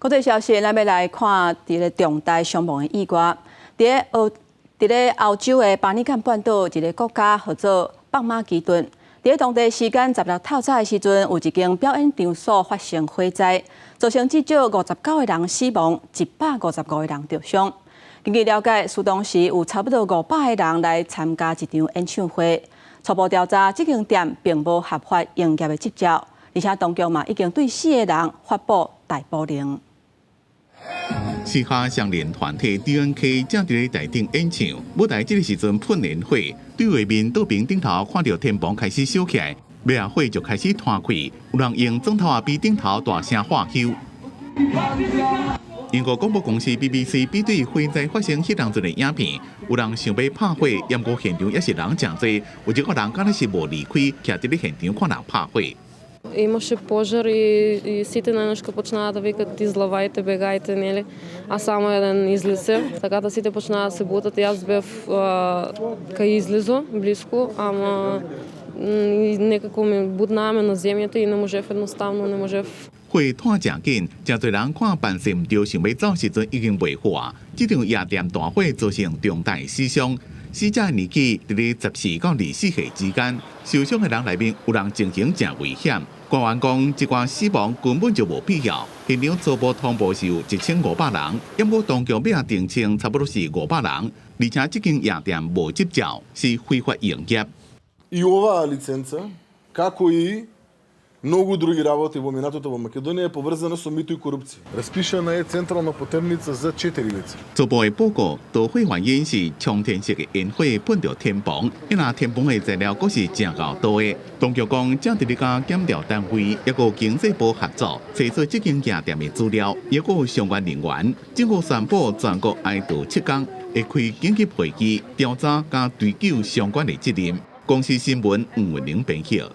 國際消息，咱欲來看佇咧重大傷亡的意外。佇咧歐洲的巴爾幹半島一个國家號做北馬其頓。佇咧當地時間16透早的時陣，有一間表演場所發生火災，造成至少59個人死亡，155個人著傷。根據了解，事當時有差不多500個人來參加一場演唱會。初步調查，這間店並無合法營業的執照，而且當局嘛已經對四个人發布逮捕令。嘻哈相連團體 DNK 正佇咧台頂演唱，舞台這个時陣噴煙火，對畫面倒爿頂頭看著天棚開始燒起來，尾仔火就開始湠開，有人用磚頭仔比頂頭大聲喝休。英國廣播公司 BBC 比對火災發生彼當陣的影片，有人想欲拍火，毋過現場猶是人誠濟，有一個人敢若是無離開，徛佇咧現場看人拍火。 Имаше пожар и сите наеднашка почнаа да викат излавајте, бегајте, нели? А само еден излезе, така да сите почнаа да се бутат. Јас бев кај излезо, блиску, ама некако ме бутнаа ме на земјата и не можев едноставно, не можев. 火湠誠緊，誠濟人看辦勢毋對，想欲走時陣已經袂赴。這場夜店大火造成重大死傷，死者年紀佇咧14到24歲之間，受傷的人內面有人情形誠危險。官員講，這寡死亡根本就無必要。現場初步通報是有1500人，毋過當局尾仔澄清差不多是500人，而且這間夜店無執照，是非法營業。 И оваа лиценца, како и многу други работи во минатото во Македонија, е поврзана со мито и корупција. Распишана е централна потерница за четири лица. 初步的報告，導火原因是沖天式的煙火噴著天棚，因為天棚的材料閣是誠厚道的。當局講，正佇咧佮檢調單位抑閣經濟部合作，提出這間夜店的資料，抑閣有相關人員。政府宣布全國哀悼7天，會開緊急會議調查佮追究相關的責任。公視新聞吳文玲編譯。